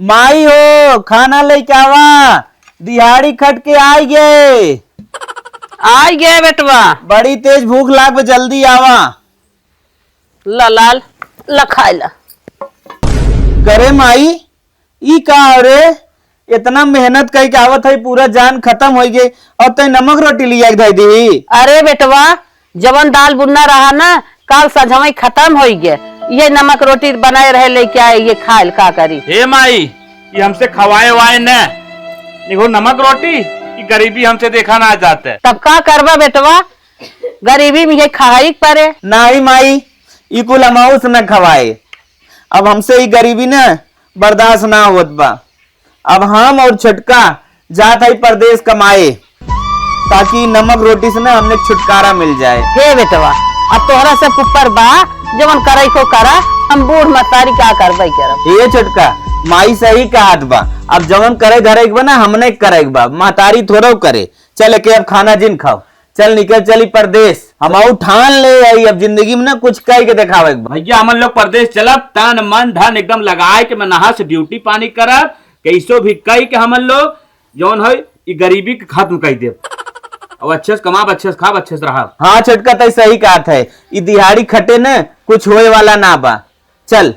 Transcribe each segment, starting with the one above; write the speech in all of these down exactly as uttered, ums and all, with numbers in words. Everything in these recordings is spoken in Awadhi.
माई हो, खाना लेके आवा, दिहाड़ी खट के आइ गए। आइ गए बेटवा। बड़ी तेज भूख लाग बा, जल्दी आवा। ला लाल, ला खाए ला। करे माई, ई का हो रे? इतना मेहनत कइके आवत है, पूरा जान खतम होइ गए, और तै नमक रोटी लिया के धइ दी? अरे बेटवा, जवन दाल बुन्ना रहा ना, काल सझवई खतम होइ गए, ये नमक रोटी बनाए रहे, लेके आए, ये खाए ल का करी? हे माई, ये हमसे खवाए वाए न, निको नमक रोटी, ये गरीबी हमसे देखा ना जाते। तब का करबा बेटवा, गरीबी में ये खाई के परे। नाही माई, ई कुल हमहू से न खवाए। अब हमसे ई गरीबी न बर्दाश्त ना होत बा। अब हम और छोटका जात हई परदेस कमाए, ताकि नमक रोटी से न हमने छुटकारा मिल जाए। हे बेटवा, अब तोहरा सब ऊपर बा, जवन करई को करा, हम बूढ़ मतारी का करबई करब। हे छोटका, माई सही कहत बा, अब जवन करे धरे के बा ना, हमने करे के बा, मतारी थोड़ो करे। चल के अब खाना जिन खाओ, चल निकल चली परदेस। हमहू ठान ले आई अब जिंदगी में ना कुछ कई के देखावे के बा। भैया, हमन लोग परदेस चलब, तन मन धन एकदम लगाए के मेहनत से ड्यूटी पानी करब, कैसो भी कई के हमन लोग जौन है ई गरीबी के खत्म कर देब। अब अच्छे से कमाब, अच्छे से खाब, अच्छे से रहब। हाँ छोटका, तै सही कहत है, ई दिहाड़ी खटे न कुछ होए वाला ना बा। चल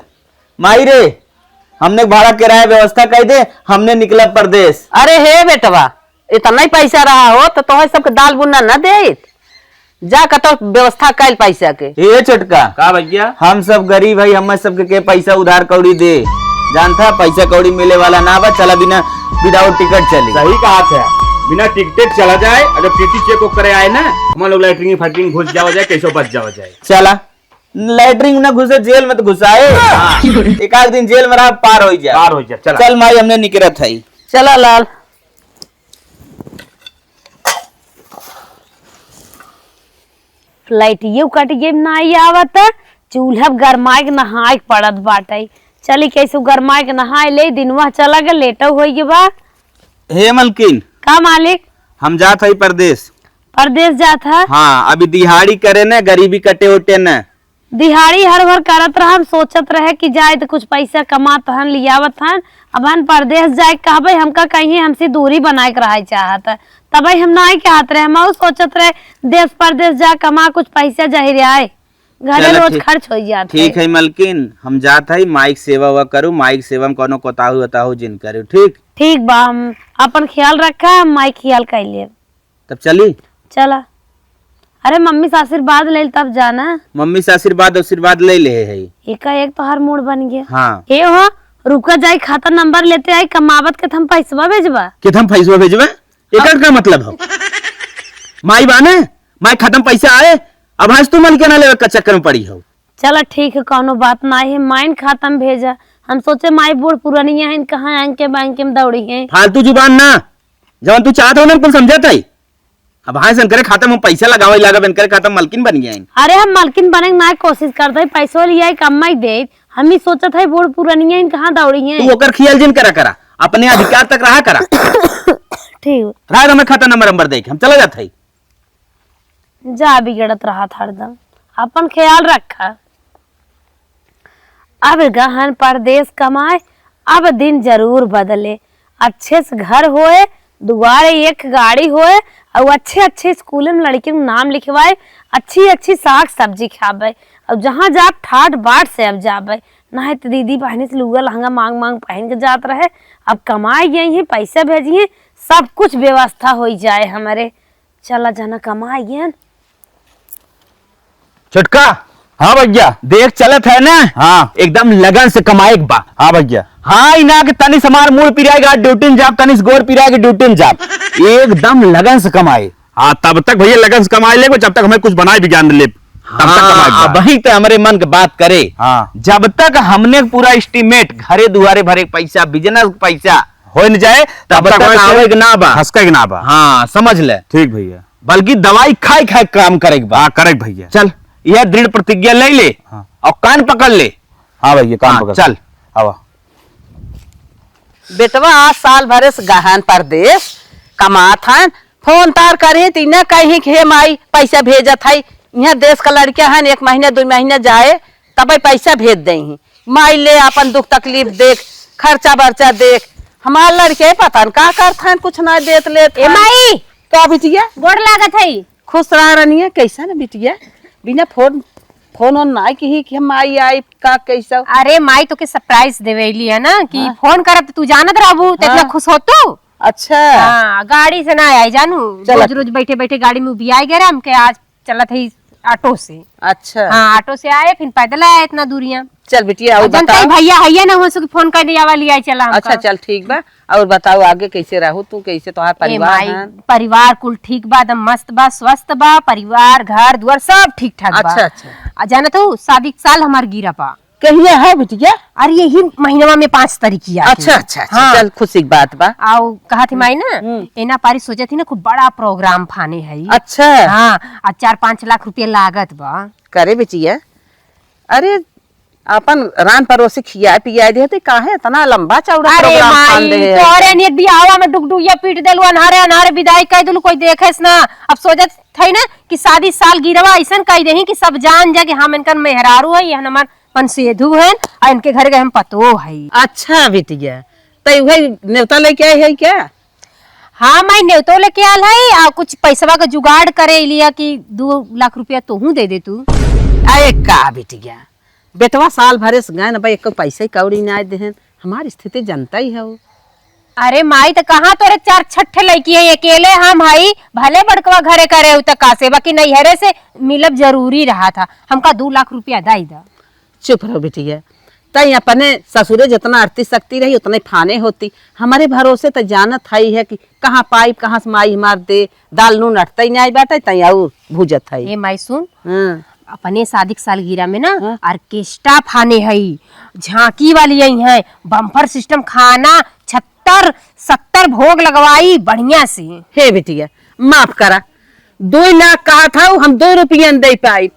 माई रे, हमने भाड़ा किराया व्यवस्था कर दे, हमने निकलब परदेस। अरे हे बेटवा, इतना ही पैसा रहा हो तो तोहर सबके दाल बुन्ना न देत। जा कतो व्यवस्था कैल पैसा के। ए छोटका, का भैया? हम सब गरीब है, हमें सबके के पैसा उधार कौड़ी दे, जानता पैसा कौड़ी मिले वाला ना बा। चला बिना, without ticket चली। सही कहत है, बिना टिकट चला जाए, अगर टीटी चेक को करे आए ना, हम लोग लैट्रिन फैट्रिन घुस जावा जाए, कैसे बच जावा जाए। चला। लैट्रिन न घुसे, जेल में तो घुसाए। हाँ। एक आध दिन जेल में रहा, पार हो जाए। पार हो जाए, चला। चल माई, हमने निकरत है। चला लाल। फ्लाइटियो कट गई, नाई आवत, चूल्हा पे गरमाए के नहाए के पड़त बाटे। चली कैसे गरमाए के नहाए ले, दिनवा चला गए, लेटो होई के बा। हे मलकिन। का मालिक? हम जात हई परदेस। परदेस जात है? हाँ, अभी दिहाड़ी करे न, गरीबी कटे उटे न। दिहाड़ी हर भर करत रहा, हम सोचत रहे कि जाए त कुछ पैसा कमात हन, लियावत हन। अब हम परदेस जाए कहबे, हमका कहीं हमसे दूरी बनाए के रहे चाहत है, तबे हम नाई कहत रहे। हम ऊ सोचत रहे देश परदेस जा, कमा कुछ पैसा जहिर आए, घरे चलो रोज ठीक, खर्च हो जात ठीक है। है मलकिन, हम जात है, माई के सेवा हुआ करू, माई के सेवा में कोनो कोताहू वताहू जिन करू, ठीक? ठीक बा, हम अपन ख्याल रखा, हम माई के ख्याल कर लेब। तब चली? चला। अरे मम्मी से आशीर्वाद ले तब जाना। मम्मी से आशीर्वाद, आशीर्वाद ले ले है। एका एक तो हर मूड बन गया। हाँ। ए हो, रुका जाई, खाता नंबर लेते आई, कमावत के थम पैसवा भेजबा। के थम पैसवा भेजबा? एकर का मतलब हो? माई बाने, माई खाता में पैसा आए, अब हंस तू मन के ना लेवे का चक्कर में पड़ी हो। चला ठीक है, कौनो बात ना है, माइन खाता में भेजा। हम सोचे माई बूढ़ पुरानिया है, कहाँ आएंगे बैंक में दौड़ी है। फालतू जुबान ना, जवन तू चाहत हो ना, कुल समझत है। अब हाँ, इनकरे खाता में पैसा लगावे लागब, इनकरे खाता में मलकिन बन गया है। अरे, हम मलकिन बने के ना कोशिश करत है, पैसो लिया है, कम्मा ही दे। हम ही सोचत है, बूढ़ पुरानिया इन कहाँ दौड़ी हैं। तू ओकर खियाल जिन करा करा, अपने अधिकार तक रहा करा। ठीक। रहा, हमें खाता नंबर नंबर दे के हम चला जात है। जा बिगड़त रहा था हरदम, अपन ख्याल रखा। अब गहन परदेस कमाए, अब दिन जरूर बदले। अच्छे से घर होए, दुआरे एक गाड़ी होए, और अच्छे अच्छे स्कूल में लड़कियन के नाम लिखवाए, अच्छी अच्छी साग सब्जी खावे, और जहाँ जाब ठाट बाट से अब जावे। नाहीं तो दीदी बहनी से लुआ लहंगा मांग मांग पहन के जात रहे, अब कमाए गई हैं, पैसा भेजी हैं, सब कुछ व्यवस्था हो जाए हमारे। चला जाना कमाए गए। छोटका। हाँ भैया। देख चलत है ना? हाँ। एकदम लगन से कमाए के बा। हाँ भैया। हाँ, इना के तनी समार मूड़ पिराए के ड्यूटी में जाब, तनी से गोर पिराए के ड्यूटी में जाब। एकदम लगन से कमाए। हाँ, तब तक भैया लगन से कमाए लेबे, जब तक हमें कुछ बनाए बिगाड़ लेब, तब तक हाँ, कमाए के बा। अबही ते हमरे मन के बात करे। हाँ। जब तक हमने पूरा estimate घरे दुआरे भरे के पैसा, business के पैसा होए न जाए, तब तब तक तक वैसे आवे के ना बा। खसके के ना बा। हाँ, समझ ले। ठीक भैया। बल्कि दवाई खाए खाए काम करे के बा। हाँ, करे के भैया। चल, यह दृढ़ प्रतिज्ञा ले ले हाँ। और कान पकड़ ले। हाँ भैया, कान हाँ, पकड़। चल। आवा। बेटवा आज साल भरे से गहन परदेस कमात हन, फोन तार करी त इन्हें कही कि हे माई पैसा भेजत है, यहाँ देश का लड़किया हन, एक महीना दो महीना जाए तबे पैसा भेज दे ही। माई ले अपन दुख तकलीफ देख, खर्चा बर्चा देख, हमार लड़के पता न का करत हैं, कुछ ना देत लेत ए हैं। माई! का बिटिया? गोड़ लागत है। खुश रहा रनिया, कैसा ना बिटिया? बिना फोन, फोन ओन ना किही कि हम आई, आई, का कैसा? अरे माई, तोके surprise देवे अइली है ना कि हाँ। फोन करब त तू जानत रहबू, त इतना हाँ। खुश होतू। अच्छा। हाँ, गाड़ी से ना आई जानू, चलत। रोज रोज बैठे बैठे गाड़ी में उबियाई गए, हमके आज चलत है ऑटो से। अच्छा। हाँ, ऑटो से आए, फिर पैदल आए इतना दूरियां। चल बिटिया, और और जनता ही बताओ। भैया है ना, हो सके फोन कर दिया वाली आई चला हमका। अच्छा, चल ठीक बा। और बताओ आगे कैसे रहू तू, कैसे तोहार ए परिवार माई, है? परिवार कुल ठीक बा, एकदम मस्त बा, स्वस्थ बा, परिवार, घर, दुआर सब ठीक ठाक बा। अच्छा, अच्छा। आ जाना तो शादी के साल हमार गिरा बा। कहिया है बिटिया? अरे यही महीनवा में पाँच तारीख की आती अच्छा, है। अच्छा, अच्छा, हाँ। चल खुशी की बात बा। आओ कहा थी माई ना, हम्म। एना पारी सोचे थी ना खूब बड़ा प्रोग्राम फाने है। अच्छा। हाँ, आ चार पाँच लाख रुपया लागत बा। करे बिटिया, अरे अपन रान परोसी खिया पिया दे तो काहे इतना लंबा चौड़ा अरे प्रोग्राम फान माई, दे है? तोहरे नियत बियाहवा में डुगडुगिया पीट देलू, अनहारे अनहारे विदाई कर देलू, कोई देखेस ना। अब सोचत थई ना कि शादी साल गिरवा ऐसन कह देही कि सब जान जा कि हम इनकर मेहरारू है, ये हमार मनसेधू हैं, और इनके घर के हम पतो है। अच्छा बिटिया, तो वही नेवता लेके आई है क्या? हाँ माई, नेवतो लेके आल है, आ कुछ पैसवा का जुगाड़ करे लिया कि दो लाख रुपया तोहू दे दे तू। अरे का बिटिया, बेटवा साल भरे से गए न बा, एको पैसे कौड़ी ना देहन, हमार स्थिति जनता ही है। अरे माई, त कहाँ तोरे चार छठ लड़की है, अकेले हम हई, भले बड़कवा घरे करे उ त का से, बाकी नैहरे से मिलब जरूरी रहा था, हमका दो लाख रुपया दई दा। चुप रहो बिटिया, तई अपने ससुरे जितना आर्थिक शक्ति रही उतने फाने होती, हमारे भरोसे त जानत हई है कि कहाँ पाइब, कहाँ से माई हमार दे, दाल नून अटतई नाई बाटे, तई और भूजत हई। ए माई सुन, हाँ। अपने शादी के सालगिरह में ना हाँ। ऑर्केस्ट्रा फाने हई, झांकी वाली आई है, बम्पर सिस्टम, खाना छत्तर सत्तर भोग लगवाई बढ़िया से। हे बिटिया, माफ करा, दो लाख कहा था, हम दो रुपया न दे पाई,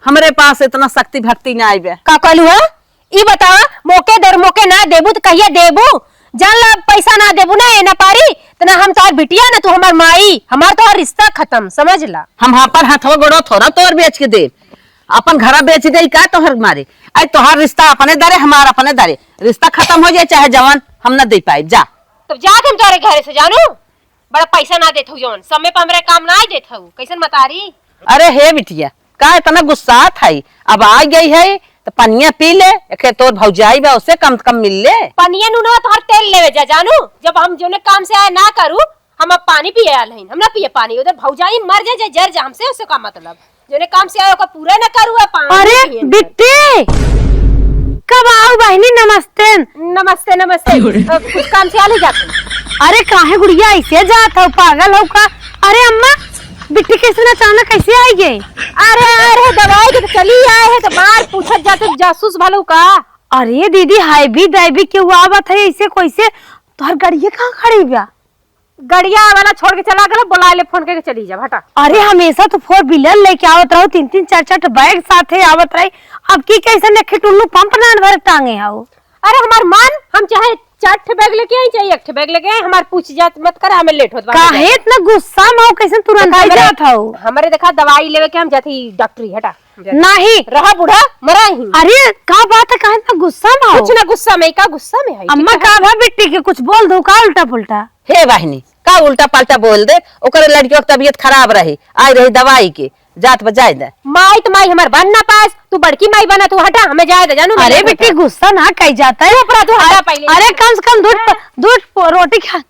हमरे पास इतना शक्ति भक्ति ना आइबे। का कहलू है? ई बतावा, मोके दर मोके ना देबू त कहिया देबू? जान ला, पैसा ना देबू ना, ए ना पारी, त ना हम तोहार बिटिया, ना तू हमार माई, हमार तोहार रिश्ता खत्म, समझ ला। हम अपन हथवा गोड़वा थोड़ा तोर बेच के देब, अपन घरा बेच देई का तोहर मारे? आई तोहार रिश्ता अपने दरे, हमार अपने दरे, रिश्ता खत्म हो जाए चाहे जवान, हम ना दे पाइब, जा। तब जा तुम तोरे घरे से जानू, बड़ा पैसा ना देत हऊ जवन, समय पर हमरे काम ना देत हऊ, कैसन मतारी? अरे हे बिटिया, का इतना गुस्सात है? अब आ गई है, त पनिया पी ले, एके तोर भौजाई बा, उसे कम से कम मिल ले। पनिया नूनवा तोहर तेल लेवे जा, जानू, जब हम जौने काम से आए ना करू, हम अब पानी पिए आल हईन, हम ना पिए पानी, उधर भौजाई मर जाए, चाहे जर जा, हमसे उसे का मतलब? जौने काम से आए, ओका पूरा ना करू, अब पानी अरे पिए ना। बिट्टी, कब आओ बहिनी? नमस्ते। नमस्ते, नमस्ते। अ, कुछ काम से आली जात हई। अरे काहे गुड़िया ऐसे जात हो, पागल हो का? अरे अम्मा, बिट्टी कैसे अचानक कैसे आई गई? अरे, अरे, दवाई के तो चली आए है, तो बार पूछत जाते जासूस भलो का? अरे दीदी, हाय भी दाई भी क्यों आवत है ऐसे कैसे? तोहर गड़िया कहाँ खड़ी बा? गड़िया वाला छोड़ के चला गला, बुलाए ले फोन करके चली जा, हटा। अरे हमेशा तो four wheeler लेके आवत रहो, तीन तीन चार चार ठो बैग साथे आवत रही, अब की कैसे नखे टुल्लू पंप नान भर टांगे हो? अरे हमार मान, हम चाहे चार ठे बैग लेके आई, चाहे एक ठे बैग लेके आई, हमार पूछ जात मत कर, हमें लेट होत बा, हम काहे जात। इतना गुस्सा में हो, कैसे तुरंत देखा आई हमरे, जात हो? हमरे देखा दवाई लेवे के हम जात ही डॉक्टरी, हटा। नहीं। रहा बूढ़ा, मरा ही। अरे का बात है, काहे इतना गुस्सा में हो? कुछ ना गुस्सा में, का गुस्सा में है? अम्मा ठीक है। का भा बिट्टी के कुछ बोल दो का उल्टा पुल्टा? हे बहिनी, का उल्टा पलटा बोल दे, ओकरे लड़कियों की तबीयत खराब रही, आई रही दवाई के, जात बा जाए दे। माई त माई हमार बन ना पास, तू बड़की माई बना, तू हटा, हमें जाए दे, जानू, अरे हमें बेटी, जाए दे। गुस्सा ना कही जाता है। चुप रह, तू हटा अरे, पहले। अरे, कम से कम दूध प-, दूध प-, रोटी खा।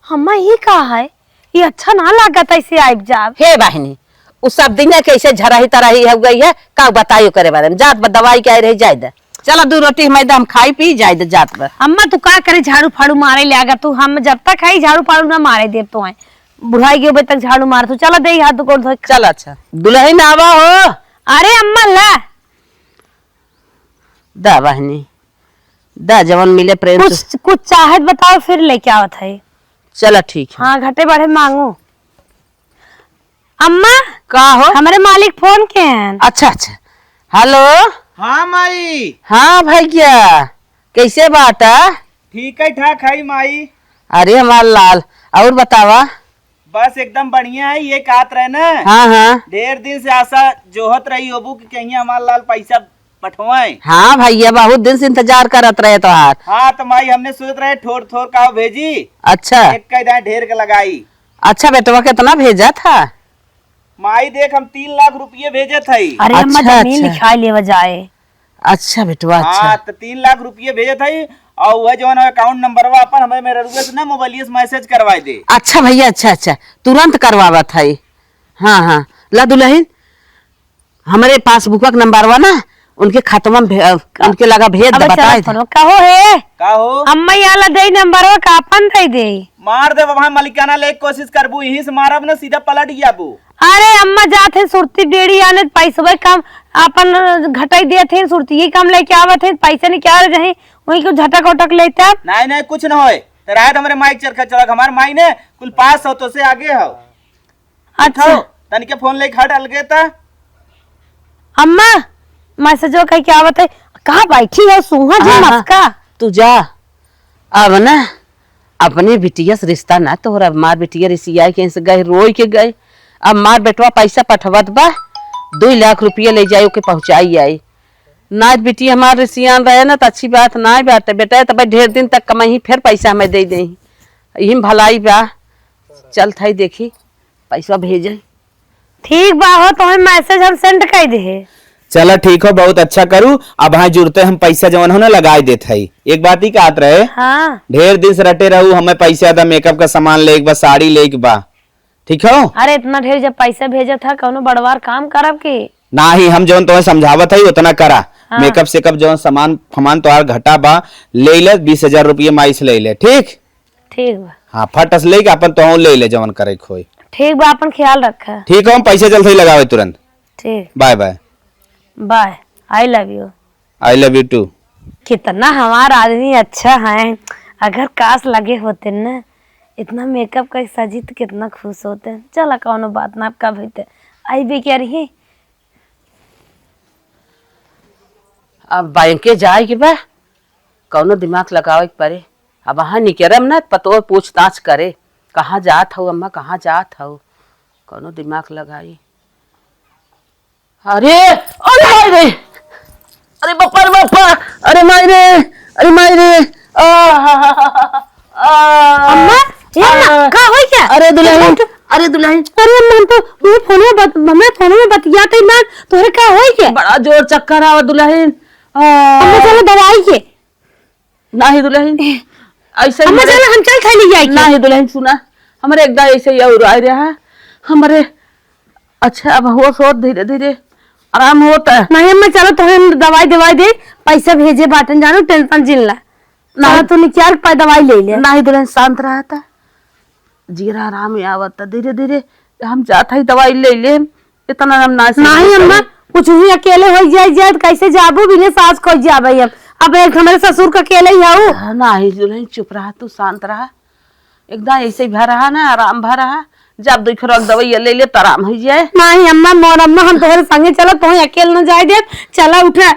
अम्मा, ये का है? ये अच्छा ना लागत ऐसे आइब जाब। हे बहिनी, उ सब दिन है कैसे झराही तराही हो गई है, का बताई ओकरे बारे में। जात बा दवाई के आई रही, जाए दे। चला, दू रोटी मैदा हम खाई पी, जाए दे, जात बा। अम्मा, तू का करे झाड़ू फाड़ू मारे ले आगा तू? हम जब तक है झाड़ू फाड़ू ना मारे देब तो है। बुढ़ाई के उबे तक झाड़ू मार तू। चला, दे हाथ गोड़ धो। चल, अच्छा। दुल्हन आवा हो। अरे अम्मा, ला। दा बहिनी, दा जवन मिले प्रेम से। कुछ, कुछ चाहत बताओ, फिर लेके आवत है। चला, ठीक है। हाँ, घटे बढ़े मांगू। अम्मा, का हो? हमरे मालिक फोन के हैं। अच्छा, अच्छा। हेलो। हाँ माई। हाँ भैया, कैसे बाटा? ठीक है, ठाक है माई। अरे हमार लाल, और बतावा? बस एकदम बढ़िया है। ये कहत रहे ना, हाँ, हाँ। ढेर दिन से आशा जोहत रही होबू कि कहीं हमार लाल पैसा पठवाएं। हाँ भैया, बहुत दिन से इंतजार करत रहे तोहार। हाँ, तो माई, हमने सोचत रहे थोर थोर का भेजी। अच्छा। एक कह दे ढेर के लगाई। अच्छा बेटवा, कितना भेजा था? माई देख, हम तीन लाख रुपये भेजत हई। अरे अम्मा, अच्छा, जमीन अच्छा। लिखाई लेवा जाए। अच्छा बेटवा, अच्छा। हाँ, तो तीन लाख रुपये भेजत हई, और वह जौन है अकाउंट नंबरवा अपन हमें मेहररुआ से ना मोबाइलिए से मैसेज करवाए दे। अच्छा भैया, अच्छा, अच्छा, तुरंत करवावत हई। हाँ, हाँ, ला दुलहिन, हमरे पासबुकवा के नंबरवा ना उनके खातवा में भे-, अ, का? उनके लगा भेज दे, अबे बताए चलो दे। फोनवा, कहो हे। का हो? अम्मा यहाँ ला दे नंबरवा, का अपन दे दे? मार दे बाबा, मलिकाना ले कोशिश करबू, यहीं से मारब ना, सीधा पलट जाबू। अरे अम्मा जात है सुरती डेढ़ी आने, पैसवे कम अपन घटाई देत है, सुरती ही कम लेके आवत है, पैसा नहीं क्या रह जाए, वहीं को झटक उटक लेता। नहीं, नहीं, कुछ न होए। तो रात हमरे माइक चरखा चढ़क, हमार माई ने कुल पाँच सौ तो से आगे हो। अच्छा। उठाओ, तनिके फोन लेके हट अलगे ता। अम्मा, मैसेजो कह के आवत है, कहाँ बैठी है सूहा जी हाँ, हाँ। मस्का? तू जा, अब ना अपने बिटिया से रिश्ता ना तोहरा, मार बिटिया रिसिया के से गए, रोई के गए। अब मार बेटवा पैसा पठवत बा, दो लाख रुपया ले जाए, ओके पहुँचाई आई। ना बिटिया हमार रिसियान रहे ना, तो अच्छी बात ना बाटे। बेटा, तब ढेर दिन तक कमाई, फिर पैसा हमें दे दे, यही में भलाई बा। चल थाई देखी, पैसा भेजे। ठीक बा हो, तोहे मैसेज हम सेंड कर दे। चला ठीक हो, बहुत अच्छा करू। अब हाँ जुड़ते हम पैसा जवन हो ना लगाए देत हई। एक बात ही कहत रहे, हाँ। ढेर दिन से रटे रहू, हमें पैसा दा, मेकअप का सामान लेके बा, साड़ी लेके बा, ठीक हो? अरे इतना ढेर जब पैसा भेजत है, कौनो बड़वार काम करब की? नाही, हम जवन तोहे समझावत हई उतना करा। हाँ। मेकअप सेकअप जवन सामान फमान तोहार घटा बा, ले ले, बीस हजार रुपये माई से ले ले, ठीक? ठीक बा। हाँ, फट से लेके अपन तोहू ले ले जवन करे के होई। ठीक बा, अपन ख्याल रखा। ठीक हो, हम पैसे जल्द ही लगावे तुरंत। ठीक। Bye bye. Bye. I love you। I love you too। कितना हमार आदमी अच्छा है, अगर काश लगे होते न, इतना मेकअप का सजी तो कितना खुश होते। चला कौनो बात ना, अब का भइते, आई भी क्या रही। अब बैंके जाए के बा, कौनो दिमाग लगावे के पड़े। अब वहाँ निकरम ना, पतोह पूछताछ करे, "कहाँ जात हऊ अम्मा, कहाँ जात हऊ?" कौनो दिमाग लगाई। अरे, अरे माई रे, अरे बापा रे बापा, अरे माई रे, अरे माई रे, आ, आ, आ, अम्मा, ये अम्मा, आ, का होई क्या? अरे दुलहिन, अरे दुलहिन। अरे अम्मा, हम तो ये फोन में बत-, हमें फोन में बतियाते ही ना, तोहरे का होई क्या? बड़ा जोर चक्कर आवा दुलहिन। आ। अम्मा, चलो दवाई के। नाही दुलहिन, ऐसे ही अम्मा, हमरे चलो, हम चल खाई ले जाए के। नाही दुलहिन, सुना, हमरे एकदम ऐसे ही और आए रहा, हमरे, अच्छा, अब होश होत, धीरे धीरे आराम होत है। नाही अम्मा, चलो, तो हम दवाई, दवाई दे, पैसा भेजे बाटन, जानो, टेंशन जिन ला। नाही। चलो, तू निकाल पा, दवाई ले ले। नाही दुलहिन, शांत रहा था, जीरा आराम ही आवत था, धीरे धीरे हम जात है, दवाई ले ले। इतना हम ना समझ नाही अम्मा, पाई। कुछ भी अकेले हो जाए, जाए तो कैसे जाबू, बिना सास खोज जाबे हम। अब एक हमारे ससुर का अकेले ही हऊ। हाँ, नाही दुलहिन, चुप रहा, तू शांत रहा, एकदम ऐसे ही भा रहा ना, आराम भा रहा। जब दुख रोग दवाई ले ले तो आराम हो जाए। नाही अम्मा, मोर अम्मा, हम तोहरे संगे चला, तोहे अकेले न जाए दे। चला उठा,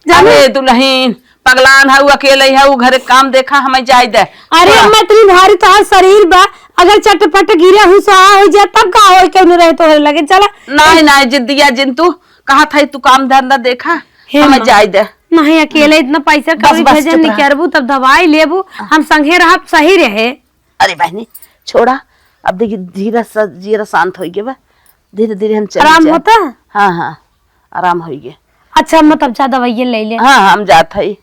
जाने। अरे दुलहिन, पगलान हऊ, अकेले हऊ, घरे काम देखा, हमें जाए दे। अरे थोड़ा। अम्मा, इतनी भारी तोहार शरीर बा, अगर चटपट गिरे हुसवा हो जाए तब का होई, केहू न रहे तोहरे लगे। चला। नाही नाही जिद्दिया जिन, तू कहा था तू काम धंधा देखा, हे हमें माँ। जाए दे। नाही, अकेले इतना पैसा बस, कौड़ी बस, भेजे चुप रह। निकरबू तब दवाई लेबू, हम संगे रहब सही रहे। अरे बहनी, छोड़ा, अब देखी धीरे से, जीरा शांत होई गे बा, धीरे धीरे हम चले आराम जाए। होता? हाँ हाँ, आराम होई गे। अच्छा अम्मा, तब जा दवाइये ले ले। हाँ हाँ, हम जात हई।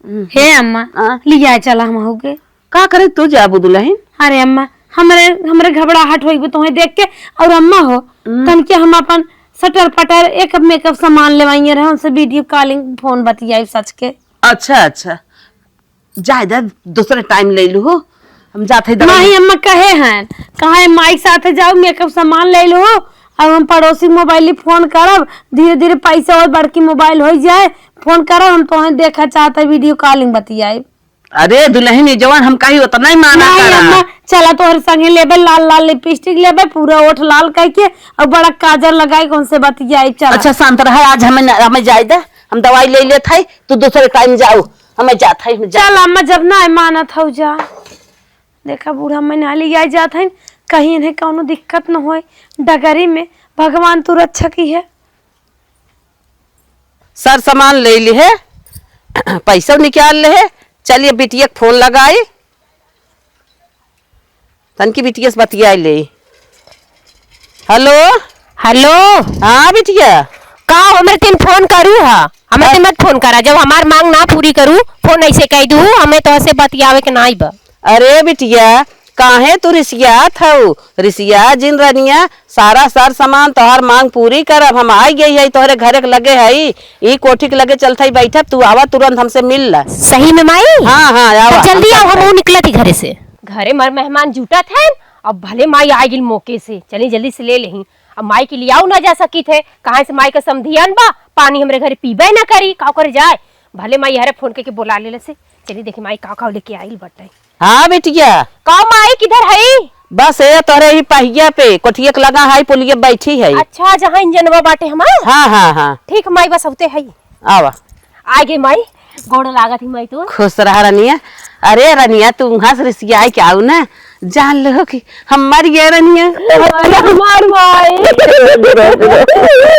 हम्म। हे अम्मा, हाँ? लिया चला हम हो के। का करे तू जाबू दुलहिन? अरे अम्मा, हमरे, हमरे घबराहट होई तोहे देख के, और अम्मा हो, हम्म। तन के हम अपन सटर पटर एक मेकअप सामान लेवाइए रहे, उनसे वीडियो कॉलिंग फोन बतियाई सच के। अच्छा अच्छा, जाए दे, दूसरे टाइम ले लू, हम जात है दवाई। नाही अम्मा, कहे हैं, कहा है माई के साथे जाओ, मेकअप सामान ले लू, अब हम पड़ोसी मोबाइल फोन करब, धीरे धीरे पैसा और बड़की मोबाइल हो जाए, फोन करब, हम तोहे देखा चाहत है, वीडियो कॉलिंग बतियाई। अरे दुलहिन, ये जवान हम कही उतना ही माना नाही करा। अम्मा, चला तोहर संगे लेबे, लाल लाल लिपस्टिक लेबे, पूरा ओठ लाल करके, और बड़ा काजल लगाई, कौन से बतियाई, चला। अच्छा शांत रहा, आज हमें न-, हमें जाए दे, हम दवाई ले लेत हई, तू दूसरे टाइम जाओ, हमें जात हई, हम जात चल अम्मा, जब ना मानत हऊ जा। देखा बूढ़ा मैं ना लिया जात हई, कहीं इन्हें कौनो दिक्कत न होए, डगरी में भगवान तू रक्षा की है। सर सामान ले लिहे, पैसा निकाल लिहे। चलिए बिटिया के फोन लगाई, तनकी बिटिया से बतियाई ले। हेलो। हेलो। हाँ बिटिया। का हमरे तीन फोन करू हा? हमरे हाँ। तीन मत फोन करा, जब हमार मांग ना पूरी करू, फोन ऐसे कह दू, हमें तो ऐसे बतियावे के नाई बा। अरे बिटिया, काहे तू रिसियात हऊ? रिसिया जिन रनिया, सारा सर सामान तोहार मांग पूरी करब। हम आई गई है, तोहरे घरे के लगे हई, ई कोठी के लगे चलत हई बैठब, तू आवा तुरंत हमसे मिल ला। सही में माई? हाँ, हाँ, आवा। तब जल्दी आओ, हम निकलत ही घरे से। घरे मर मेहमान जुटत हैं, अब भले माई आ गिल मौके से, चली जल्दी से ले लेही। अब माई के लियाऊ ना जा सकित है, कहाँ से माई का समधियान बा, पानी हमरे घरे पीबे ना करी, का करे जाए। भले माई हरे फोन करके बोला ले से, चली देखी माई का का लेके आइल बटे। हाँ बिटिया। का माई, किधर हई? बस ए तोरे ही पहिया पे, कोठिया के लगा हई, पुलिया बैठी हई। अच्छा, जहाँ इंजनवा बाटे हमार? हाँ, हाँ, हाँ। ठीक माई, बस होते हई। आवा। आ गई माई, गोड़ लागत ही माई तो। खुश रहा रनिया। अरे रनिया, तू वहाँ से रिसिया के आऊ ना, जान लो कि हम मर गए रनिया। अरे हमार माई,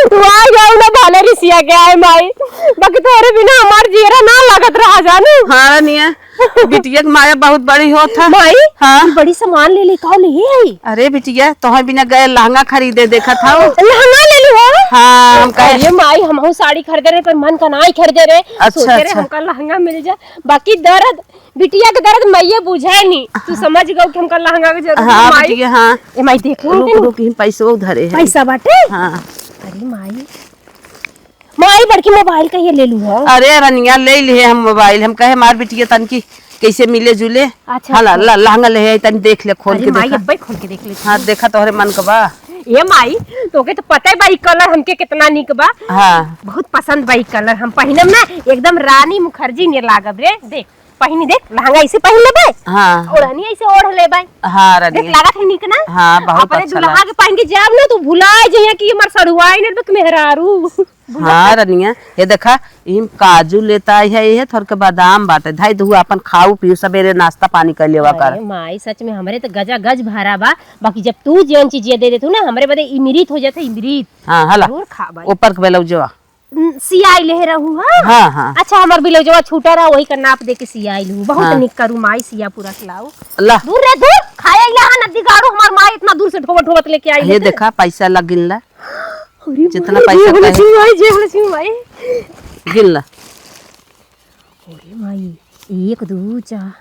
तू आ जाऊ ना, भले रिसिया के आए माई, बाकी तोरे बिना हमार जियरा ना लागत रहा जानू। हाँ रनिया, बिटिया के माया बहुत बड़ी होत है। माई, हाँ। तू बड़ी सामान ले ले, का ले आई? अरे बिटिया, तोहे बिना गए लहंगा खरीदे देखत हऊ। लहंगा ले लू हो? हाँ, हम कहे अरे माई, हमहू साड़ी खरीदे रहे, पर मन का नाई खरीदे रहे। अच्छा, सोचे रहे अच्छा। हमका लहंगा मिल जा, बाकी दर्द, बिटिया के दर्द माइये बुझे नी। तू समझ गऊ कि हमका लहंगा के जरूरत है, हाँ माई। बिटिया, हाँ। ए माई, देख लो रुक, तनी। रुक, हम पैसो धरे हैं। पैसा बाटे? हाँ। अरे माई, माई, बड़की मोबाइल कहिए ले लू हो? अरे रनिया, ले लिहे हम मोबाइल। हम कहे मार बिटिया तनकी कैसे मिले जुले। अच्छा, हाँ, ला, अच्छा। ला, लहंगा ले आई, तनी देख ले, खोल अरे के माई, देखा। अब्बे खोल के देख ले। हाँ, देखा तोहरे मन का बा। ए माई, तोके तो पता है बा, ई कलर हमके कितना निक बा। हाँ। बहुत पसंद बा ई कलर, हम पहिनम ना, एकदम रानी मुखर्जी ने लागब रे। देख, पहिनी देख, लहंगा ऐसे पहिन लेबे, हाँ। ओढ़नी ऐसे ओढ़ लेबे। हाँ, रनिया। देख, लागत है निक ना? हाँ, बहुत अपने अच्छा दुल्हा लाग। के पहिन के जाब ना, तू भुला जइया कि हमर सड़ुआई ने बक मेहरारू। हाँ, रनिया, ये देखा, इम काजू लेता है, ये थोड़ के बादाम बाटे, धाई दू, अपन खाऊ पीऊ, सबेरे नाश्ता पानी कर लेवा कर। अरे माई, सच में हमरे तो गजा गज भरा बा, बाकी जब तू जौन चीज ये दे देतू ना, हमरे बदे इमरीत हो जाते, इमरीत। हाँ, हला। जरूर खाबा। ऊपर के ब्लाउजवा। न, सियाई ले रहू, हाँ? हाँ, हाँ। अच्छा, हमार ब्लाउजवा छूटा रहा, वही का नाप दे के सियाई लू। बहुत हाँ। निक करू माई, सिया पूरा सिलाऊ। ला। दूर रे, दूर। खाए इला हा नदी गाड़ू, हमार माई इतना दूर से ढोवत ढोवत लेके आई ये है। देखा, पैसा ला गिन ला। अरे जितना माई, पैसा जे वाला कहे। सिंह माई, जे वाला सिंह माई। गिन ला। अरे माई, एक, दू, चार।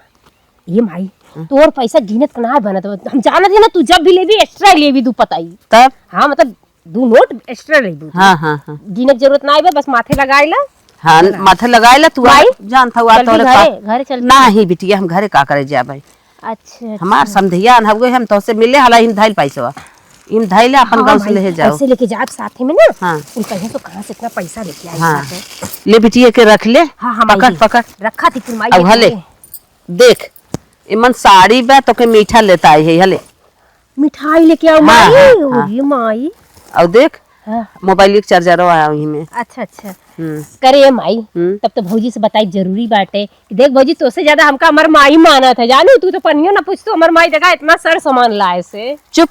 ये माई, हम्म। तोर पैसा गिनत के ना बनत बा। हम जानत है ना, तू जब भी लेबी, extra लेबी, तू पताई। तब? हाँ, मतलब, दू नोट extra लेबू तू। हाँ, हाँ, हाँ। गिने के जरूरत ना आइबे, बस माथे लगाए ला। हाँ, है ना? माथे लगाए ला, तू आ, माई, जानत हऊ, आ चलती तोरे घरे, का-, घरे चलती। नाही बिटिया, हम घरे का करे जाबे? अच्छा, अच्छा। हमार समधिया न हउए, हम तोसे मिले, हला इम धइल पैसवा। इम धइल अपन हाँ, गाँव से माई, ले जाओ। पैसे लेके जाब साथे में ना। हाँ। उन कहीं तो कहाँ से इतना पैसा लेके आई हाँ। साथे? ले बिटिया के रख ले। हाँ, हाँ, माई पकड़, जी। पकड़। रखा थी फिर माई अब जी हले। के। देख, एमन साड़ी बा, तोके मीठा लेता आई है, हले। मिठाई लेके आओ, हाँ, माई। हाँ, हाँ। अरे माई। और देख, हाँ। मोबाइल के चार्जरो आया वही में। अच्छा, अच्छा। हम्म। करे ए माई, हम्म। तब तो भौजी से बताई जरूरी बाटे। देख भौजी, तोसे ज्यादा हमका हमर माई मानत है, जानू, तू तो पनियो ना पूछ, तू हमर माई देखा इतना सर सामान लाए से। चुप,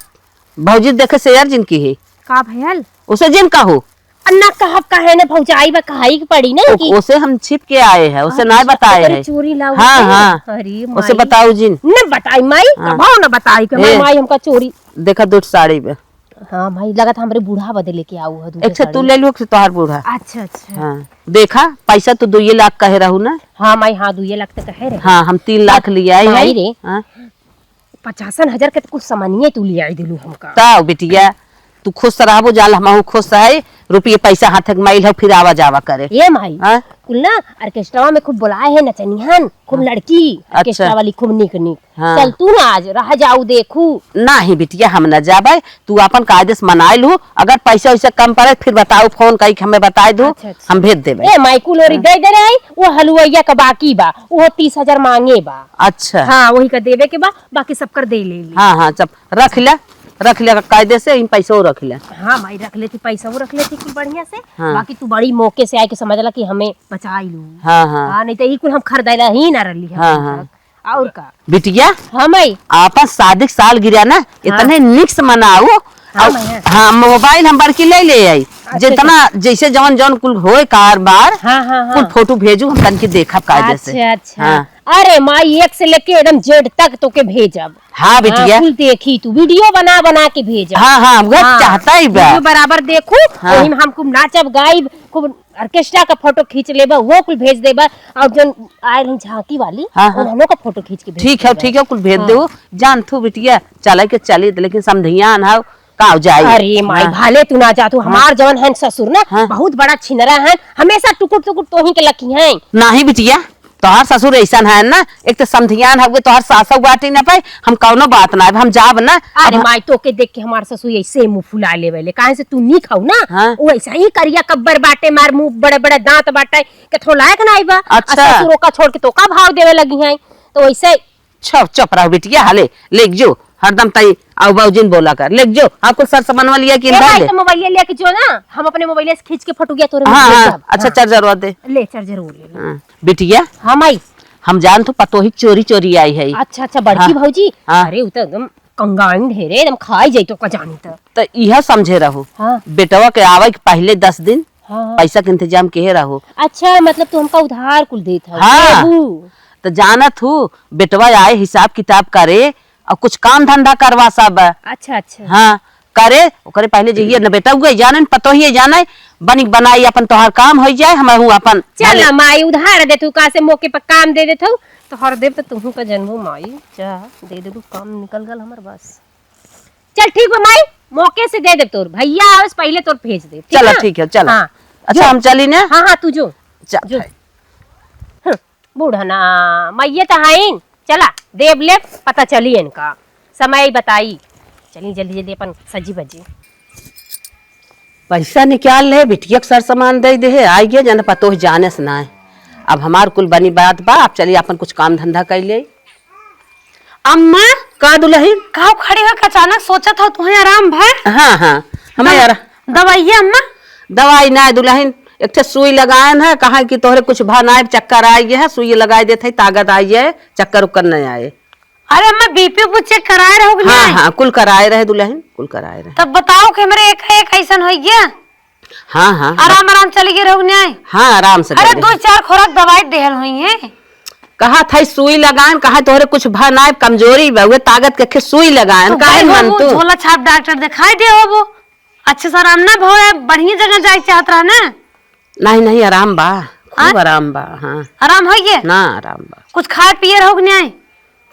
भौजी देखे शेयर जिन की है। का भयल? उसे जिन कहू। अन्ना कहब काहे ना भौजाई बा, कहाई के पड़ी ना ओ-, कि ओसे हम छिप के आए हैं, ओसे अच्छा, ना बताए ओकरे हैं। चोरी लाऊ हाँ, है? हाँ। अरे ओसे माई। बताऊ जिन। न बताई माई, हाँ। कभाओ ना बताई कि हमार ए, माई हमका चोरी। देखा दो साड़ी बा। हाँ माई, लगत हमरे बूढ़ा बदे लेके आऊ है, दूसरे अच्छा, साड़ी। तू ले लू कि तोहार बूढ़ा? अच्छा, अच्छा। हाँ, देखा, पैसा तू दुइये लाख कहे रहू ना? हाँ माई, हाँ, दुइये लाख तो कहे रहे। हाँ, हम तीन लाख ले आई माई है। रे, हाँ। पचासन हजार के तो कुछ सामानिये तू ले आई दिलू हमका। ताऊ बिटिया, तू खुश रहबो, जाल हमहू खुश है, रुपये पैसा हाथ के माइल हो, फिर आवा जावा करे। ए माई, हाँ? कुल ना ऑर्केस्ट्रा में खूब बुलाए है नचनिहन, खूब हाँ। लड़की, अच्छा। ऑर्केस्ट्रा वाली खूब निक निक। हाँ। चल तू ना आज रह जाऊ देखू। नाही बिटिया, हम ना जाबे, तू अपन कायदे से मनाए लू, अगर पैसा वैसा कम पड़े फिर बताऊ, फोन कई के हमें बताए दू, अच्छा, अच्छा। हम भेज देबे। ए माई, कुल ओरी हाँ। दे दे रहे, वो हलुवैया का बाकी बा, वो तीस हजार मांगे बा। अच्छा। हाँ, वही का देवे के बा, बाकी सबकर दे ले ली। हाँ, हाँ, चुप, रख ले, रख ले कायदे से, इन पैसो रख ले। हाँ माई, रख लेती, पैसो रख लेती कुल बढ़िया से। हाँ। बाकी तू बड़ी मौके से आए के समझ ला कि हमें बचाई लू। हाँ, हाँ। हाँ, नहीं तो ई कुल हम खरीदाइला ही ना रहली हम हाँ, अभी हाँ। तक। और का? बिटिया, हाँ माई। आपन शादी के सालगिरह ना, हाँ। इतने निक से मनाओ। हाँ और माई, हाँ। हाँ, मोबाइल हम बड़की ले ले आई। अच्छा, जितना अच्छा। जैसे जौन जौन कुल होए कारबार, हाँ, हाँ, हाँ। कुल फोटो भेजू, हम तनकी देखब कायदे से। अच्छा, अच्छा। हाँ। अरे माई, एक से लेके एकदम जेड तक तोके भेजब। हाँ बिटिया। हाँ, कुल देखी तू, वीडियो बना बना के भेजब। हाँ, हाँ, वो हाँ, चाहता ही बा। वीडियो बराबर देखू, हाँ। वही में हम खूब नाचब गाइब, खूब ऑर्केस्ट्रा का फोटो खींच लेबा, वो कुल भेज देबा, और जौन आयल हैं झांकी वाली, हाँ, हाँ। उन्हनों का फोटो खींच के भेज ठीक है, देबा। ठीक है, कुल भेज हाँ। देबू। जान थू बिटिया, चले के चली, लेकिन समधियान हव, का जाई? अरे माई, हाँ। भले तू ना जा, तू हाँ। हमार जवन हैं ससुर ना, हाँ। बहुत बड़ा छिनरा हैं, हमेशा टुकुर टुकुर तोही के लकी हैं। नाही बिटिया, तोहार ससुर ऐसन है ना, एक तो समधियान हवे, तोहार सासौ बाटी ना पाई, हम कौनो बात ना, अब हम जाब ना। अरे अब माई, तोके देख के हमार ससुर ऐसे मुंह फुला लेवेले, काहे से तू नीक हऊ ना, हाँ। वो ऐसा ही करिया कब्बर बाटे, मार मुंह बड़े बड़े दांत बाटे, के थो लायक ना आइबा। अच्छा। ससुर ओका छोड़ के तोका भाव देवे लगी हैं, तो वैसे चुप, चुप रहो बिटिया, हाले, लेके जो, हरदम ताई आऊ बाऊजी न बोला कर, लेके जो, हाँ, कुल सर सामान वाली है कि ए भाई, ले? तो मोबाइल लेके जो ना, हम अपने मोबाइल से खींच के फोटो गया तोरे हाँ, में हाँ, भेजब। अच्छा, हाँ। चार्जर वा दे। ले, चार्जर वो ले ले। हाँ, बिटिया। हाँ, माई। हम जान तो पतोही चोरी चोरी आई है। अच्छा, अच्छा, बड़की हाँ, भौजी। हाँ। अरे, वो तो एकदम कंगाइन ढेरे, एकदम खाई जाई तो का जानी तो। तो यह समझे रहो, हाँ। बेटवा के आवे के पहले दस दिन हाँ, हाँ। पैसा के इंतजाम किहे रहो। अच्छा, मतलब तू हमका उधार कुल देत हऊ, हाँ। देबू। तो जानत हूँ, बेटवा आए हिसाब किताब करे और कुछ काम धंधा करवा सब। अच्छा, अच्छा। हाँ, करे, ओकरे पहले जइए न बेटा, उहे जाने न पतोहिए जाने, बनी बनाई अपन तोहार काम होइ जाए, हम हूँ अपन चल भले। ना माई, उधार दे तू, का से मौके पर काम दे देत हऊ, तोहर देब तो तुहू का जनबू माई, जा, दे देबू, काम निकल गल हमर बस। चल ठीक बा माई, मौके से दे देब तोर, भैया आवे से पहले तोर भेज देब, ठीक चलो ना? ठीक है, चलो। हाँ, अच्छा, जो। हम चली ने? हाँ, हाँ, तू जो, चल, जो। भाई। हम्म, बूढ़ना, मइये त हईन, चला, देब लेब, पता चली इनका, समय बताई। चली जल्दी जल्दी अपन सजी बजी। पैसा निकाल ले, बिटिया के सर सामान दे दे, आई गया, जन पतोह जाने से ना है। अब हमार कुल बनी बात बा, अब चली अपन कुछ काम धंधा कर ले। अम्मा, का दुलहिन? का खड़ी हो, अचानक सोचत हो, तुहे आराम भय? हाँ, हाँ, हमें दवा-, यार दवाइया अम्मा? दवाई ना दुलहिन, एक ठे सुई लगाएन है, कहा कि तोहरे कुछ भा ना, चक्कर आ गया है, सुई लगाई देत है, ताकत आई है, चक्कर उक्कर नहीं आए। अरे अम्मा, बीपी उपी चेक कराए रहो कि हाँ, नहीं? हाँ, कुल कराए रहे दुलहिन, कुल कराए रहे। तब बताओ कि हमरे एक, एक ऐसन हो गया। हाँ, हाँ, आराम, बस। आराम चली गई रहो न्याय? हाँ, आराम से अरे, दे दो दे। चार खुराक दवाई देहल हुई है। कहा था सुई लगान, कहा तोहरे कुछ भा ना, कमजोरी बा, उहे ताकत के खे सुई लगान, तू काहे गई मन होबू, तू? झोला छाप डॉक्टर दिखाई दे होबू। अच्छे से आराम ना भवे, बढ़िया जगह जाए चाहत रहा ना। नहीं, नहीं, आराम बा, खूब हाँ? आराम बा, हाँ। आराम हो गया? ना, आराम बा। कुछ खाए पिए रहो कि न्याय?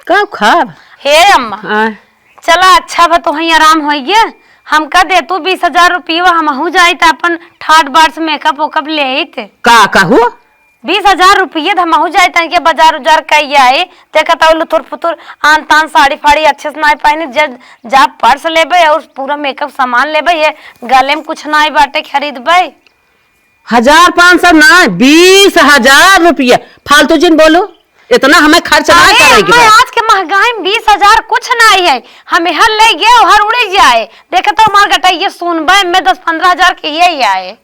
का खाब? हे अम्मा, हाँ। चला अच्छा बा, तोहई आराम होइ गया। हमका दे तू बीस हजार रुपया, हमहू जाइत अपन ठाट बाट से मेकअप वेकअप ले आइत। का कहू? बीस हजार रुपया त हमहू जाइत, तनिके बाजार उजार कई आए। देखत हऊ लुथुर फुथुर आन तान साड़ी फाड़ी अच्छे से नाई पहने, जब जा पर्स लेबे और पूरा मेकअप सामान लेबे, ये गले में कुछ नाई बाटे खरीदबे। हजार पाँच सौ ना, बीस हजार रुपया। फालतू जिन बोलो, इतना हमें खर्च ना अरे करे के अम्मा, बा। आज के महंगाई में बीस हजार कुछ ना है, हम हर ले गए हर उड़े जाए। देखे तो हमार गटैया सुनबे में दस पन्द्रह हजार के ये ही आए।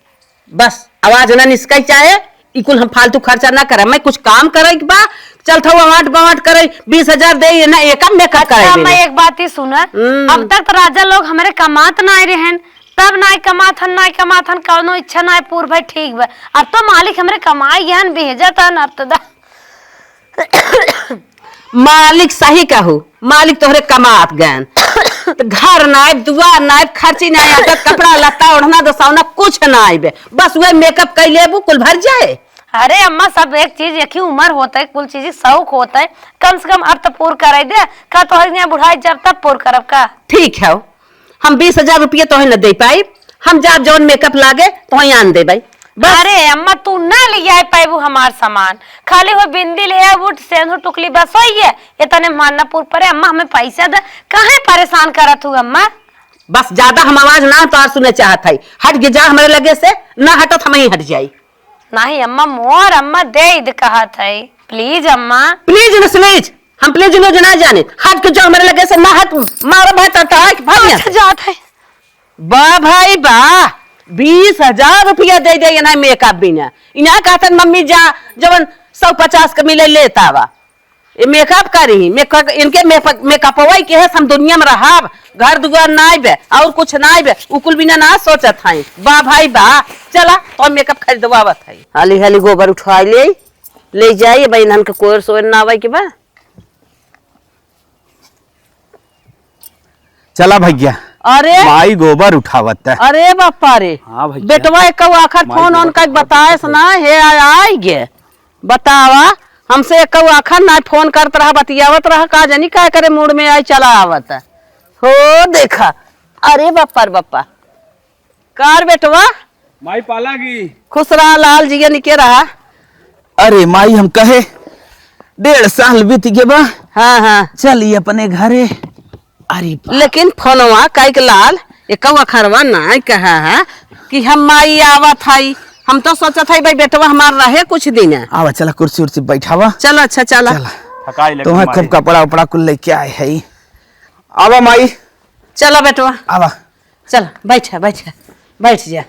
बस आवाज ना निस्कै चाहे, ई कुल हम फालतू खर्चा ना करे, मैं कुछ काम करे के बा, चल था वाट बवाट करे, बीस हजार दे ये ना, एक मेकअप अच्छा, करे मैं एक बात ही सुना, हम्म। अब तक तो राजा लोग हमरे कमात ना रहन, तब नाय कमाथन, नाय कमाथन, कौनो इच्छा नाय पूर भई, ठीक बा। अब तो मालिक हमरे कमाई हन, भेजत हन, अब तो दा-, मालिक सही कहू, मालिक तोहरे कमात गयन। त घर नाय, दुआर नाय, खर्ची नाय, आदत, कपड़ा लत्ता, ओढ़ना, दसौना, कुछ नाय बे। बस उहे मेकअप कई लेबू, कुल भर जाए। अरे अम्मा, सब एक चीज, एक ही उम्र होत है, कुल चीज शौक होत है, कम से कम अब तो पूर करे दे। का तोहरे यहाँ बुढ़ाई जब तब पूर करब का? ठीक है, हम बीस हजार रुपया तोहे न दे पाई, हम जाब जौन मेकअप लागे तोहे आन देबै। बस। अरे अम्मा, तू ना ले आए पाएबू हमार सामान, खाली हो बिंदी ले आए, बूट, सेंधु, टुकली, बस होइए। इतने मानना पूर परे अम्मा, हमें पैसा दे, काहे परेशान करत हूँ अम्मा? बस ज्यादा हम आवाज ना तोहार सुने चाहत है, हट के जा हमरे लगे से, ना हटत हम ही हट जाई। नहीं अम्मा, मोर अम्मा दे दे कहत है, please अम्मा। Please न please, हम please उलेज ना जाने। हट के जो हमरे लगे से ना हट, मारो भाई तड़तड़ा के भाग यहाँ अच्छा से। जात है। बा भाई बा, बीस हजार रुपया दे दे इन्हें मेकअप बिना। इन्हें कहतन मम्मी जा, जवन सौ पचास के मिले लेत आवा। ये मेकअप करी, मेकअप, इनके मेकअप, मेकअपवा के है, हम दुनिया में रहब, घर दुआर नाई बे, और कुछ नाई बे, उ कुल बिना ना सोचत हई। बा भाई बा, चला, तो मेकअप खरीदवावत हई। हाली हाली गोबर उठा ले, ले जाई, अब इन्हन के कोयर सोयर ना आवे के बा। चला भैया। अरे। माई गोबर उठावत है। अरे बापा रे। हाँ भैया। बेटवा एक आखर माई फोन गोबर ऑन कर उठावत बताए है। से ना, हे आ-, आई गे। बतावा, हमसे एक आखर ना फोन करत रहा, बतियावत रहा, का जानी का करे मूड में आई चला आवत है। हो देखा। अरे बापा रे बापा। कार बेटवा? माई पाला की। खुश रहा, लाल जिया निके रहा। अरे माई, हम कहे, डेढ़ साल बीत गए बा। हाँ, हाँ। चली अपने घरे। अरे बा- लेकिन फोनवा काहे के लाल, एकौ अखरवा ना कहा है कि हम माई आवत हई। हम तो सोचत हई भाई बेटवा हमार रहे कुछ दिन। आवा, चला कुर्सी उर्सी बैठावा। चला, अच्छा, चला। चला। थकाई लगी तुम्हें खूब माई। कपड़ा उपड़ा कुल लेके आए हई। आवा माई। चला बेटवा। आवा। चल, बैठ, बैठ, बैठ जा।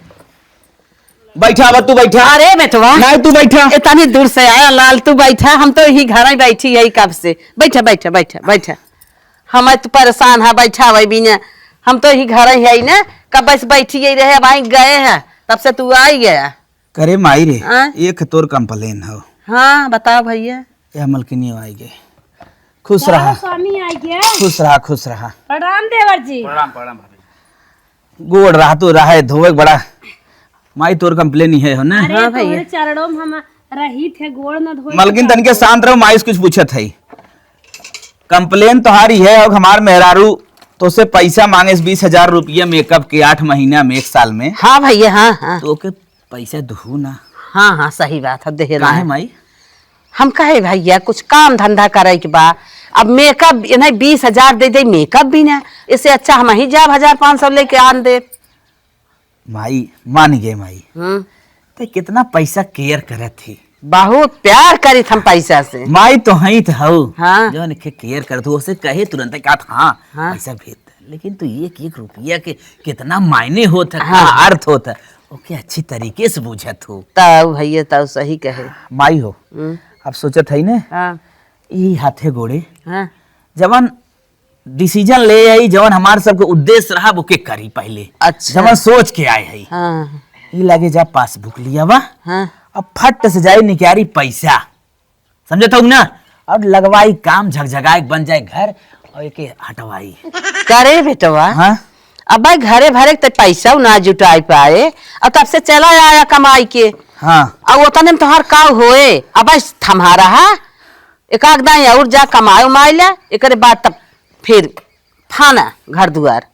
बैठा, अब तू बैठा। अरे बेटवा। नहीं, तू बैठा। इतनी दूर से आया लाल, तू बैठा, हम तो यही घर ही बैठी है कब से। बैठा, बैठा, बैठा, बैठा। हम तो परेशान है, बैठा हुए बिना। हम तो यही घर ही है ना, कब से बैठी यही रहे, अब आई गए हैं, तब से तू आई गया। करे माई रे, हाँ? एक तोर complain हो। हाँ, बताओ भैया। यह मलकिनियो आई गए। खुश रहा। स्वामी आई गए। खुश रहा, खुश रहा। प्रणाम देवर जी। प्रणाम, प्रणाम भाभी। गोड़ रहा तो रहा है, धोवे के बड़ा। माई तोर complain ही है हो ना? अरे, हाँ भैया। तोहरे चरणों में हम रही थे, गोड़ न धोए मलकिन, के तनिके शांत रहो, माई से कुछ पूछत है। Complain तोहारी है, और हमार मेहरारू तोसे पैसा मांगे बीस हजार रुपया मेकअप के, आठ महीना में, एक साल में। हाँ भैया, हाँ, हाँ। तो ओके पैसा दुहू ना। हाँ, हाँ, सही बात है, देहे काहे ना। माई? हम कहे भैया कुछ काम धंधा करे के बा, अब मेकअप इन्हें बीस हजार दे दे, मेकअप भी ना, इससे अच्छा हम ही जाब हजार पाँच सौ लेके आन दे। माई, मान गए माई। हम्म। ते कितना पैसा care करत थी। बहुत प्यार करित हम पैसा से। माई तो हई त हऊ। हाँ। जौन के care करत हो, उसे कहे तुरंत कहत, "हाँ, हाँ। पैसा भेज दे।" लेकिन तू एक एक रुपया के कितना मायने होत है, हाँ। का अर्थ होत है, ओके अच्छी तरीके से बूझत हो। तऊ भैया, तऊ सही कहे। माई हो, हम्म। अब सोचत हई ने, हाँ। ई हाथे गोड़े, हाँ। जवन decision ले आई, जवन हमार सबके उद्देश्य रहा, ओके करी पहले। अच्छा। जवन सोच के आए हई। हाँ। ई लागे जा passbook लियावा, हाँ। अब फट से जाई निकाली पैसा। समझत हो ना? अब लगवाई काम, झकझकाए बन जाए घर और एके हटवाई। करे बेटवा, हाँ? अब भाई घरे भरे ते पैसा ना जुटाई पाए, और तब से चला आया कमाई के। हाँ। और ओतने में तोहार का होए, अब भाई थमा रहा, एक आध दाई और जा कमाए उमाए ले, एकरे बाद तब फिर फाना घर दुआर।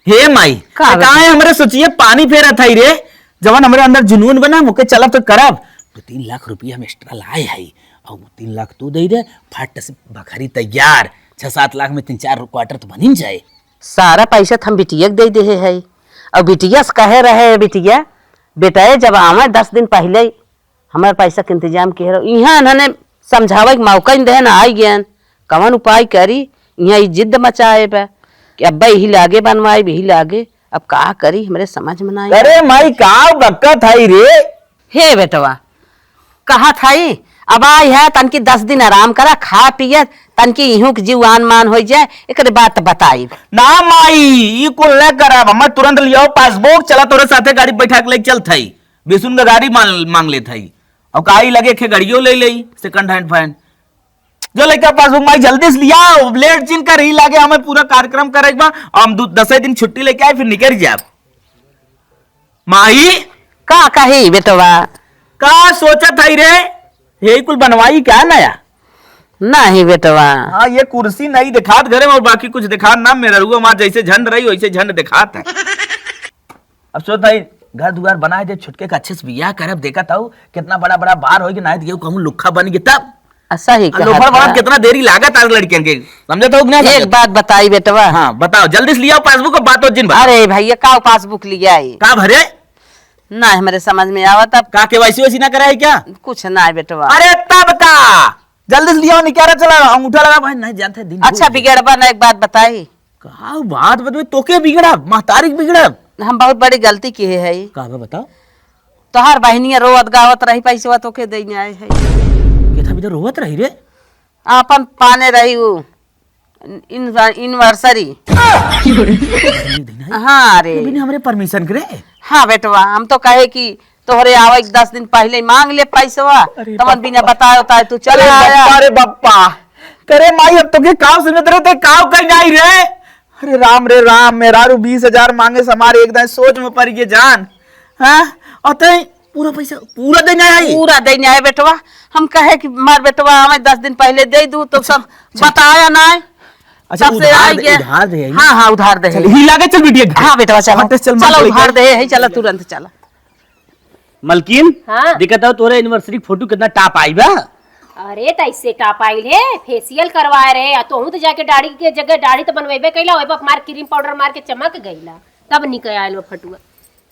हे माई, का ते बता? काहे हमरे सोचिए पानी फेरत हई रे? जवन हमरे अंदर जुनून बना, ओके चलब तो करब। दो तीन लाख रुपया हम extra लाए हई, और तीन लाख तू दे दे, फट से बखरी तैयार। छह सात लाख में तीन चार quarter तो बनिन जाए। सारा पैसा तो हम बिटिया के दे देहे हई, और बिटिया से कहे रहे, बिटिया, बेटा, जब आवे दस दिन पहले हमार पैसा के इंतजाम किहे रहो। इहाँ इन्हने समझावे के मौका ही न देहे ना, आई गयन। कवन उपाय करी? इहाँ ई जिद मचाए बा कि अब्बा यही लागे बनवाए, यही लागे। अब का करी, हमरे समझ में ना आई। अरे माई, का बकत हई रे? हे बेटवा, कहत हई, अब आई है, तनकी दस दिन आराम करा, खा पिया, तनकी इहूँ के जीव आन मान होइ जाए, एकरे बाद त बताई। ना माई, ई कुल न करब, हमें तुरंत लियाओ passbook, चला तोरे साथे गाड़ी बैठा के लेके चलत हई। बिसुन का गाड़ी मान, मांग लेत हई। और काई लगे खे गाड़ियों ले लेई, second hand फैन। जो लइका passbook माई जल्दी से लियाओ, late जिन कर ही लागे, हमें पूरा कार्यक्रम करे के बा। हम दु-, दसे दिन छुट्टी लेके आए, फिर निकल जाब। माई। का कही बेटवा? का सोचत हई रे? यही कुल बनवाई क्या नया? नहीं बेटवा। हाँ, ये कुर्सी नहीं दिखात घरे में और बाकी कुछ दिखात ना, मेहररुआ माँ जैसे झंड रही वैसे झंड दिखात है। अब सोच भाई, घर दुआर बनाए दे, छुटके का अच्छे से बियाह करब, देखत हऊ कितना बड़ा बड़ा बार होई कि नाहीं त केहू कहूँ लुक्खा बन गए तब। आ, सही आ, कहत लोफर बड़ा बा। कितना देरी लागत आज लड़कियन के, समझत हऊ कि ना एक समझत? बात बताई बेटवा। हाँ, बताओ, जल्दी से लियाओ passbook और बात हो जिन बताओ। अरे भैया, का passbook लियाई? का भरे? ना, हमरे समझ में आवत अब। का KYC वैसी ना कराई क्या? कुछ ना बेटवा। अरे तब का? जल्दी से लियाओ, निकारा चला, अंगूठा लगा भाई, नहीं जानते दिन अच्छा, भूल गए। बिगड़बा ना, एक बात बताई। का बात बतबे, तोके बिगड़ब, महतारी के बिगड़ब? हम बहुत बड़ी गलती किहे हई। का बा बताओ? तोहार बहिनिया रोवत गावत रही, पैसवा तोके देने आए हई। केथा बिदा रोवत रही रे? आपन पाने रही उ इन-, एनिवर्सरी। हाँ रे। बिना हमरे परमिशन करे? हाँ बेटवा, हम तो कहे कि तोहरे आवे के दस दिन पहिले मांग ले पैसवा, अरे तवन बिना बताए उताए तू चले आया। अरे बप्पा, अरे बप्पा। करे माई, हम तोके काव समझत रहे, ते काव कहीं नहीं रे। अरे राम रे राम, मेहरारू बीस हजार मांगे से हमारे एक दाएं सोच में पड़ गए जान। हाँ? और तई पूरा पैसा पूरा देने आई? पूरा देने आए बेटवा। हम कहे कि मार बेटवा, हमें दस दिन पहिले दे दू, तो सब बताया ना है। अच्छा, सबसे उधार आई दे, गया। उधार दे आई ना? हाँ, हाँ, उधार दे चल, है। ही लागे, चल बिटिया घर। हाँ बेटवा, चलो। फट से चल, चलो, मार उधार लेके। दे है, चला तुरंत चला। मलकिन, हाँ। देखत हो तोरे एनिवर्सरी फोटो कितना टॉप आई बा। अरे, त ऐसे टॉप आइल है, फेशियल करवाए रहे, आ तोहू तो जाके दाढ़ी के जगह दाढ़ी तो बनवेबे कैला, ओए पर मार क्रीम पाउडर मार के चमक गईला, तब निकल आयल वो फटुआ।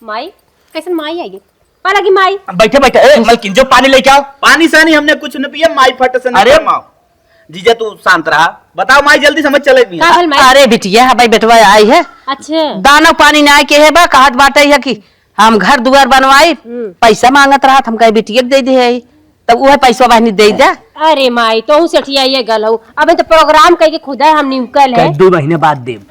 माई, कैसन माई आई है? पा लगी माई। बैठे बैठे, ए, मलकिन, जो पानी लेके आओ। पानी सानी हमने कुछ न पिया, माई फट से न अरे। फरमाओ। जीजा, तू शांत रहा। बताओ माई, जल्दी समझ चले भी। का भल माई? अरे बिटिया, भाई बेटवा आई है। अच्छा। दाना पानी ना के है बा, कहत बाटे है कि हम घर दुआर बनवाई, हम्म। पैसा मांगत रहत, हम कहे बिटिया के दे दे है, तब उहे पैसा बहिनी दे दे। अरे माई, तोहू सेठिया ये गल हो। अबे तो प्रोग्राम कह के खुदा हम निकल है। कह दो महीने बाद देब।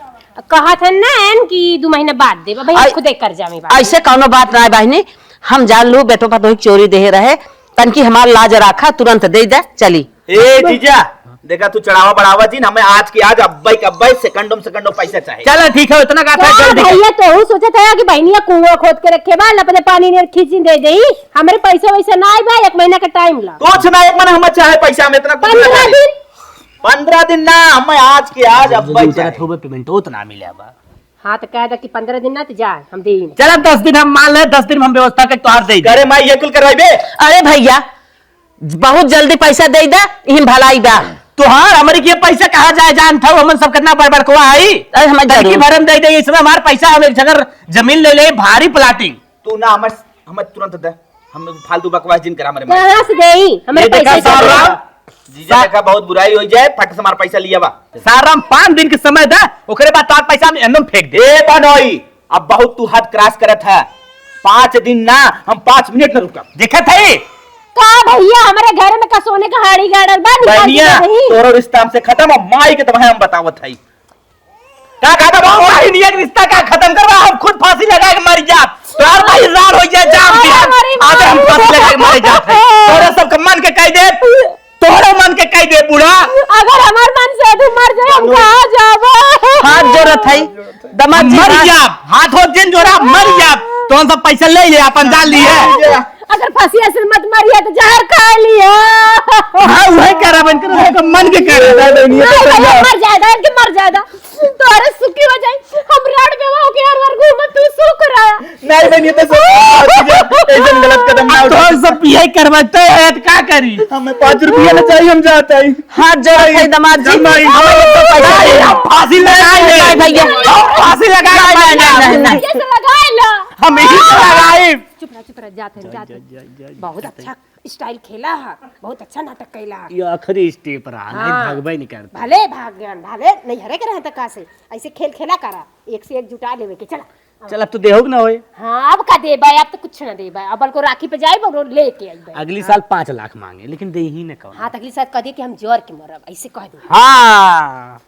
कहत है ना एन कि दो महीने बाद देब। अबे आई-, खुदे कर जामी बात। ऐसे कौनो बात ना है बहिनी, हम जान लू बेटो पतोह के चोरी देहे रहे, तनकी हमार लाज राखा, तुरंत दे दे, चली। ए जीजा, देखा तू चढ़ावा बढ़ावा जिन, हमें आज के आज अब्बई के अब्बई सेकंडों में सेकंडों पैसा चाहे। चलो ठीक है, इतना का का जल्दी कर। भैया तोहू सोचत है कि बहनिया कुआं खोद के रखे बा, अपने पानी नियर खींची दे देई। हमरे पैसा वैसा ना आई बा, एक महीना का टाइम ला। कुछ ना, एक महीना हमें चाहे पैसा, हम इतना कुछ ना पंद्रह चाहे। दिन। पंद्रह दिन ना, हमें आज के आज जल्दी अब्बई उतरत चाहे। होबे पेमेंट उतना मिले बा। हाँ तो कह दे कि पंद्रह दिन ना तो जा, हम दे ही नहीं। चला दस दिन हम मान ले, दस दिन में हम व्यवस्था के तोहार दे दे। अरे माई, ये कुल करवाई बे। अरे भैया, बहुत जल्दी पैसा दे दे, इहिम भलाई बा। तोहार हमरे के पैसा कहाँ जाए जानत हो, हमन सब कितना बड़ बड़कवा आई। अरे हमें तनकी जरूर। भरन दे दे, इसमें हमार पैसा हम एक जगह जमीन ले ले, भारी प्लाटिंग। तू ना हमर, हमर तुरंत दे, हम फालतू बकवास जिन करा हमरे माई। कहाँ से देई? हमरे ये देखा पैसा सारा। जीजा देखा बहुत बुराई हो जाए, फट से हमार पैसा लिया बा। सारा हम पाँच दिन के समय दे, ओकरे बाद तोहार पैसा हम एनम फेंक दे। ए बनोई, अब बहुत तू हद क्रॉस करत है। पाँच दिन ना, हम पाँच मिनट न रुकब। देखत है? का भैया, हमरे घर में का सोने का हाड़ी गाड़ल बा, निकाल के बहिनिया, दे दही। तोरो रिश्ता हमसे खत्म, अब माई के तुम्हें हम बतावत है। का कहता बा, माई नियत रिश्ता का खत्म करवा, हम खुद फांसी लगा के मर जाब। तोहार भाई रार हो जाए, जान अरे दिया। हमारी आज हम माई। फांसी लगा के मर जात है। तोरे सबके मन के कह दे, तोहरे मन के कह दे बूढ़ा। अगर हमार मन से तू मर जाए, हम कहाँ जाबो? हाथ जोड़त है, दमाद जी, मर हाथ जाब, हाथ हो जिन जोड़ा, मर जाब। तो हम सब पैसा ले ले, अपन जान लिए। अगर फंसिया से मत मरिया तो जहर खा लिया। हाँ, वही करा बन कर, मन के कह रहा है। नहीं, भैया, मर जाएगा, इनके मर जाएगा। तोहरे सुखी हो जाई, हम राड बेवा होके हर बार घूमत, तू सुख रहा। नहीं बहनी, तो सब ऐसन गलत कदम ना उठा। तो सब यही करवाते हैं, तो का करी? हमें पाँच रुपया ना चाहिए, हम जाते हैं। हाथ जोड़ा के दमाद जी, चल भाई। हमें तो पैसा नहीं, दे। हम फांसी लगाए ले। नहीं भैया। हम फांसी लगाए नहीं, ले। नहीं, नहीं, नहीं। कैसे लगाए ला? हम यही से लगाए। चुप रह, चुप रह, जाते हैं, जाते हैं। बहुत अच्छा स्टाइल खेला है, बहुत अच्छा नाटक कैला है। ये आखिरी स्टेप रहा, नहीं हाँ। भागबे नहीं करता। भले भाग गया, भले नहीं हरे के रहता का से, ऐसे खेल खेला करा, एक से एक जुटा लेवे के, चला। चल, अब तो देहो के ना होए। हाँ, अब का देबा, अब तो कुछ ना देबा। अब बल्को राखी पे जाइब और लेके आइब। अगली साल पाँच लाख मांगे, लेकिन दे ही न कौन। हाँ, तो अगली साल कह दे कि हम जोर के मरब, ऐसे कह दे। हाँ।